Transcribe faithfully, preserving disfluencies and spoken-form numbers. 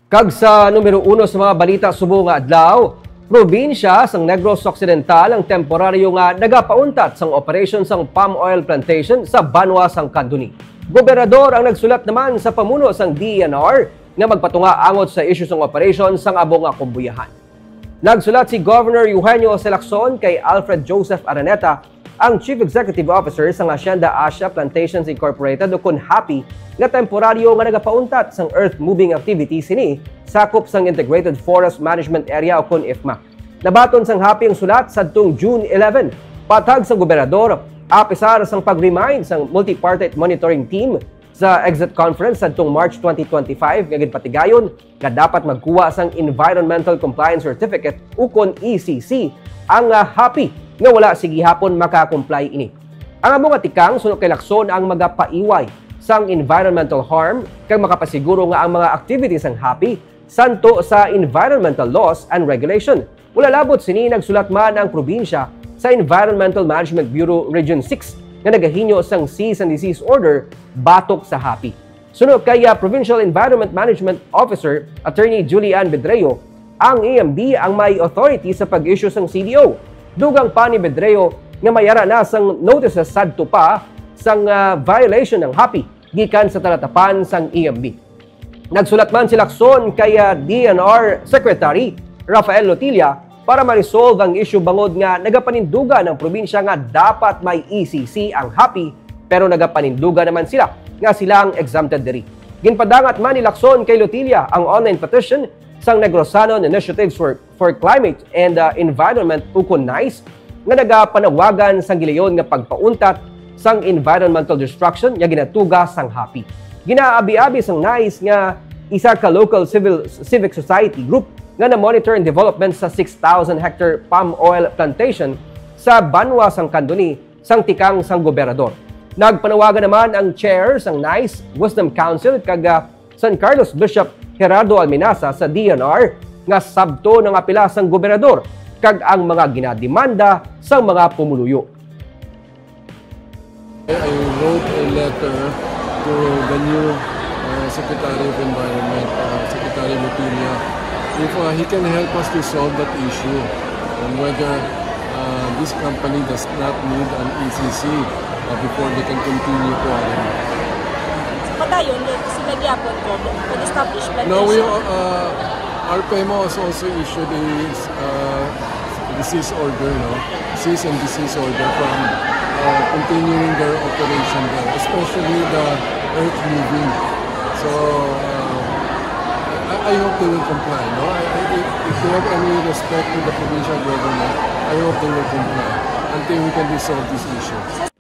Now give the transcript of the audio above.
Kag sa numero uno sa mga balita subong nga adlaw, probinsya sang Negros Occidental ang temporaryo nga nagapauntat sang operasyon sang palm oil plantation sa banwa sang Candoni. Gobernador ang nagsulat naman sa pamuno sang D E N R nga magpatunga angot sa isyu sang operasyon sang amo nga kumbuyahan. Nagsulat si Governor Eugenio Lacson kay Alfred Joseph Araneta, ang Chief Executive Officer sang Hacienda Asia Plantations Incorporated, ukon HAPI, nga temporaryo nga nagapauntat sang earth moving activity sini sakop sang Integrated Forest Management Area, ukon IFMA. Nabaton sang HAPI ang sulat sadtong June eleven, patag sang gobernador, apisar sang pag-remind sang multipartite monitoring team sa exit conference sadtong March twenty twenty-five nga ginpatigayon nga dapat magkuha sang Environmental Compliance Certificate, ukon E C C, ang, ah, HAPI nga wala sa gihapon maka-comply ini. Ang amo nga tikang, suno kay Lacson, ang magapaiway sang environmental harm kag makapasiguro nga ang mga activities sang HAPI santo sa environmental laws and regulation. Wala labot sini, nagsulat man ang probinsya sa Environmental Management Bureau Region six nga nagahinyo sang cease and desist order batok sa HAPI. Suno kay, ah, Provincial Environment Management Officer Attorney Julian Bedreo, ang E M B ang may authority sa pag-issue sang C D O. Dugang pa ni Bedreo nga may ara na sang notices sadto pa sang, ah, violation ang HAPI gikan sa talatapan sang E M B. Nagsulat man si Lacson kay, ah, D E N R Secretary Rafael Lotilla para ma-resolve ang issue, bangod nga nagapanindugan ang probinsya nga dapat may E C C ang HAPI, pero nagapanindugan naman sila nga sila ang exempted diri. Ginpadangat man ni Lacson kay Lotilla ang online petition sang Negrosanon Initiatives for, for Climate and, uh, Environment, ukon NICE, nga nagapanawagan sang gilayon nga pagpauntat sang environmental destruction nga ginatuga sang HAPI. Ginaabi-abi sang NICE nga isa ka local civil, civic society group nga na-monitor ang development sa six thousand hectare palm oil plantation sa banwa sang Candoni sang tikang sang gobernador. Nagpanawagan naman ang chair sang NICE, Wisdom Council, kag, ah, San Carlos Bishop Gerardo Alminaza sa D E N R nga sabton ang apela sang gobernador kag ang mga ginademanda sang mga pumuluyo. I wrote a letter to the new, uh, Secretary of Environment, uh, Secretary Lotilla, if, uh, he can help us to solve that issue, and whether, uh, this company does not need an E C C, uh, before they can continue quarrying. Padayon, sila gyapon ko, pag-establish plantation. No, we, uh, our PEMO has also issued a, uh, desist order, no? Cease and desist order from, uh, continuing their operation there, especially the earth moving. So, uh, I, I hope they will comply, no? I, I, if, if they have any respect to the provincial government, I hope they will comply until we can resolve this issue.